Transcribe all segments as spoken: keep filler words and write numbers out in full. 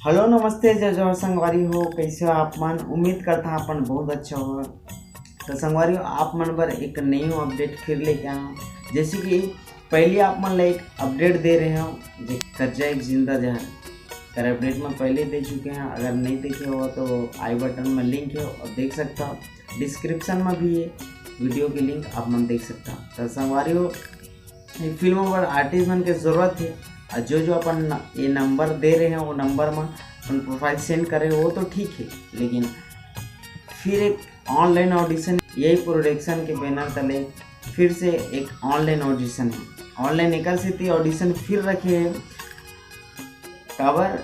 Hello, नमस्ते, जय जोहार संगवारी हो, कैसे हो आप मन? उम्मीद करता हूँ आप मन बहुत अच्छा हो। तो संगवारी हो, आप मन बर एक नई अपडेट फिर लेके आया हूँ। जैसे कि पहले आप मन ला एक अपडेट दे रहे हो, जे कच्चा एक जिंदा जहर कर अपडेट में पहले दे चुके हैं। अगर नहीं देखे हो तो आई बटन में लिंक है और देख सकता हो, डिस्क्रिप्शन में भी है वीडियो की लिंक, आप मन देख सकता हो। तो संगवारी हो, ये फिल्म बर आर्टिस्ट मन के जरूरत है, और जो जो अपन न-, ये नंबर दे रहे हैं, वो नंबर में अपन प्रोफाइल सेंड करे, वो तो ठीक है, लेकिन फिर एक ऑनलाइन ऑडिशन, यही प्रोडक्शन के बैनर तले फिर से एक ऑनलाइन ऑडिशन है। ऑनलाइन एकर सेती ऑडिशन फिर रखे है, काबर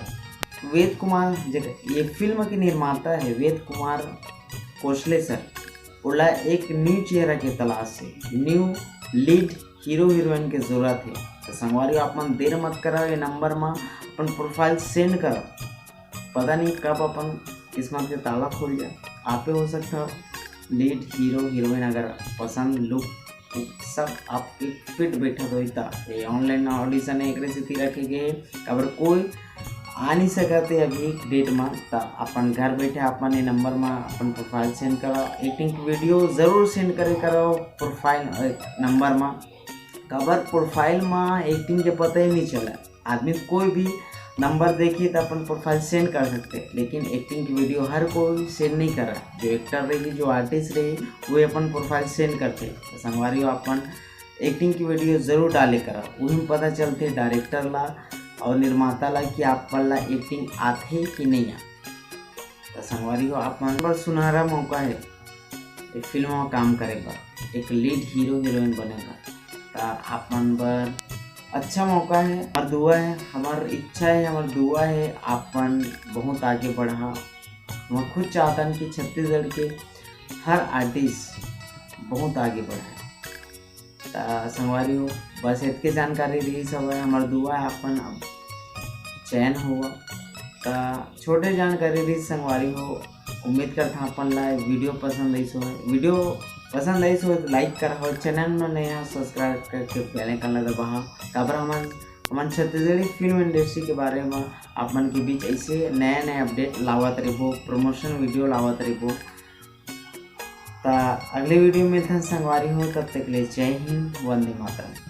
वेद कुमार, जे ये फिल्म के निर्माता है वेद कुमार कोसले सर, ओला एक न्यू चेहरा के तलाश है, न्यू लीड हीरो हीरोइन के जरूरत है। तो संगवारी हो, आप मन देर मत करो, ये नंबर में अपन प्रोफाइल सेंड करो। पता नहीं कब अपन किस्मत के ताला खुल जाए, आपे हो सकता हो लीड हीरो हीरोइन। अगर पसंद लुक सब आपके फिट बैठत होही, त ये ऑनलाइन ऑडिशन है, एकरे सेती रखे गए हे। अगर कोई आ नहीं सकते अभी डेट में, त अपन घर बैठे अपन ये नंबर में अपन प्रोफाइल सेंड करो, एक्टिंग की वीडियो जरूर सेंड करे करो प्रोफाइल नंबर में। काबर प्रोफाइल में एक्टिंग के पता ही नहीं चला, आदमी कोई भी नंबर देखी त अपन प्रोफाइल सेंड कर सकते, लेकिन एक्टिंग की वीडियो हर कोई सेंड नहीं करा। जो एक्टर रही, जो आर्टिस्ट रही, वो अपन प्रोफाइल सेंड करते। तो संगवारी हो, अपन एक्टिंग की वीडियो जरूर डाले करा, वही में पता चलते डायरेक्टर ला और निर्माता ला कि आप मन ला एक्टिंग आथे कि नहीं आ। तो संगवारी हो, आप मन बर सुनहरा मौका है एक फिल्म में काम करे बर, एक लीड हीरो हीरोइन बने बर। तो आप मन बर अच्छा मौका है। हमार दुआ है, हमार इच्छा है, हमार दुआ है, आप मन बहुत आगे बढ़ा। मैं खुद चाहता हूँ कि छत्तीसगढ़ के हर आर्टिस्ट बहुत आगे बढ़े। त संगवारी हो, बस इतके जानकारी रही सब है। हमार दुआ है अपन अब चयन हुआ। त छोटे जानकारी रही संगवारी हो, उम्मीद करता हूँ अपन ला वीडियो पसंद आई हो। वीडियो पसंद आई हो तो लाइक करा हो, चैनल में नया सब्सक्राइब करके बेल आइकन ला दबा हो, काबर हमन हमन छत्तीसगढ़ी फिल्म इंडस्ट्री के बारे में आप मन के बीच ऐसे नया नया अपडेट लावत रहिबो, प्रमोशन वीडियो लावत रहिबो। त अगले वीडियो में मिलथन संगवारी हो, तब तक के लिए जय हिंद, वंदे मातरम।